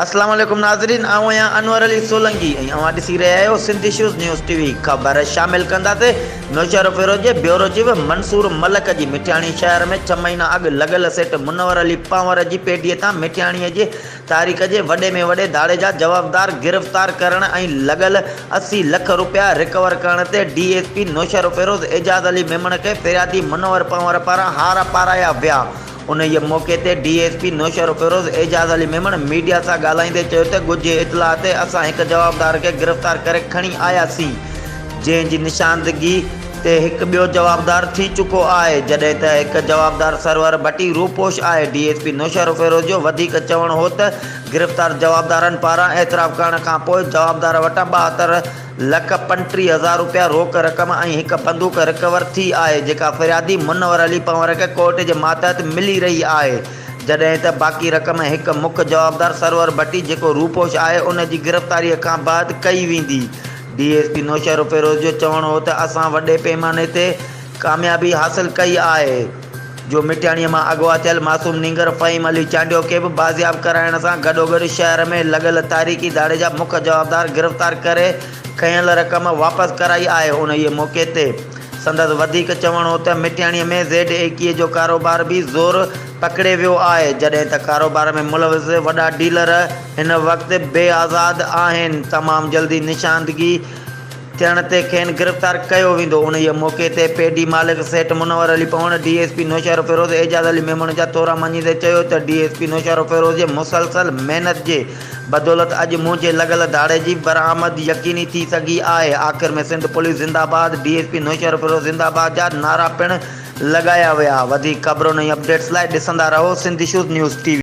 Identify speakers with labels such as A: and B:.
A: اسلام عليڪم ناظرين آئون آهيان انور علي سولنگي ۽ اوهان ڏسي رهيا آهيو Sindh issues news T V خبر شامل ڪنداسين نوشهروفيروز جي بيورو چيف منصور ملڪ جي مٺياڻي شهر ۾ ڇهه مهينا اڳ لڳل سيٺ منور علي پنهور جي پيڍي تان مٺياڻي جي تاريخ جي وڏي ۾ وڏي ڌاڙي جا جوابدار گرفتار ڪرڻ ۽ لڳل 80 لک روپيا رڪور ڪرڻ تي D S P Naushahro Feroze Ejaz Ali Memon کي فريادي منور پنهور پاران هار پارايا ويا. انهيء موقعي تي D S P Naushahro Feroze Ejaz Ali Memon media سان ڳالهائيندي چيو ته ڳجهي اطلاع تي اسان هڪ جوابدار کي گرفتار ڪري کڻي آياسين جنهن جي نشاندگي تي هڪ ٻيو جوابدار ٿي چڪو آهي جڏهن ته هڪ جوابدار سرور ڀٽي روپوش آهي ڊي ايس پي نوشهروفيروز جو وڌيڪ چوڻ هو ته گرفتار جوابدارن پاران اعتراف ڪرڻ کانپوء جوابدار وٽان 72 لک 35 هزار روپيا روڪ رقم ۽ هڪ بندوق رڪور ٿي آهي جيڪا فريادي منور علي پنهور کي ڪورٽ جي ماتحت ملي رهي آهي جڏهن ته باقي رقم هڪ مک جوابدار سرور ڀٽي جيڪو روپوش آهي ان جي گرفتاري کان بعد ڪئي ويندي. ڊي ايس پي نوشهروفيروز جو چوڻ هو ته اسان وڏي پيماني تي ڪاميابي حاصل ڪئي آهي جو مٽياڻي مان اغوا ٿيل معصوم نينگر فهيم علي چانڊيو کي به بازياب ڪرائڻ سان گڏوگڏ شهر ۾ لڳل تاريخي ڌاڙي جا مک جوابدار گرفتار ڪري کنيل رقم واپس ڪرائي آهي انهيء موقعي تي سندس وڌيڪ چوڻ هو ته مٽياڻي ۾ زيڊ ايڪيء جو ڪاروبار به زور پڪڙي ويو آهي جڏهن ته ڪاروبار ۾ ملوث وڏا ڊيلر هن وقت بي آزاد آهن تمام جلدي نشاندگي ٿيڻ تي کين گرفتار ڪيو ويندو انهيء موقعي تي پي ڊي مالڪ Seth Munawar Ali Panhwar D S P Naushahro Feroze Ejaz Ali Memon جا ٿورا مڃيندي چيو ته ڊي ايس پي نوشهروفيروز جي مسلسل محنت جي بدولت اڄ منهنجي لڳل ڌاڙي جي برآمد يقيني ٿي سگهي آهي آخر ۾ سنڌ پوليس زنده آباد ڊي ايس پي نوشهروفيروز زنده آباد جا نعرا پڻ لڳايا ويا وڌيڪ خبرن ۽ اپڊيٽس لاء ڏسندا رهو Sindh issues news T V.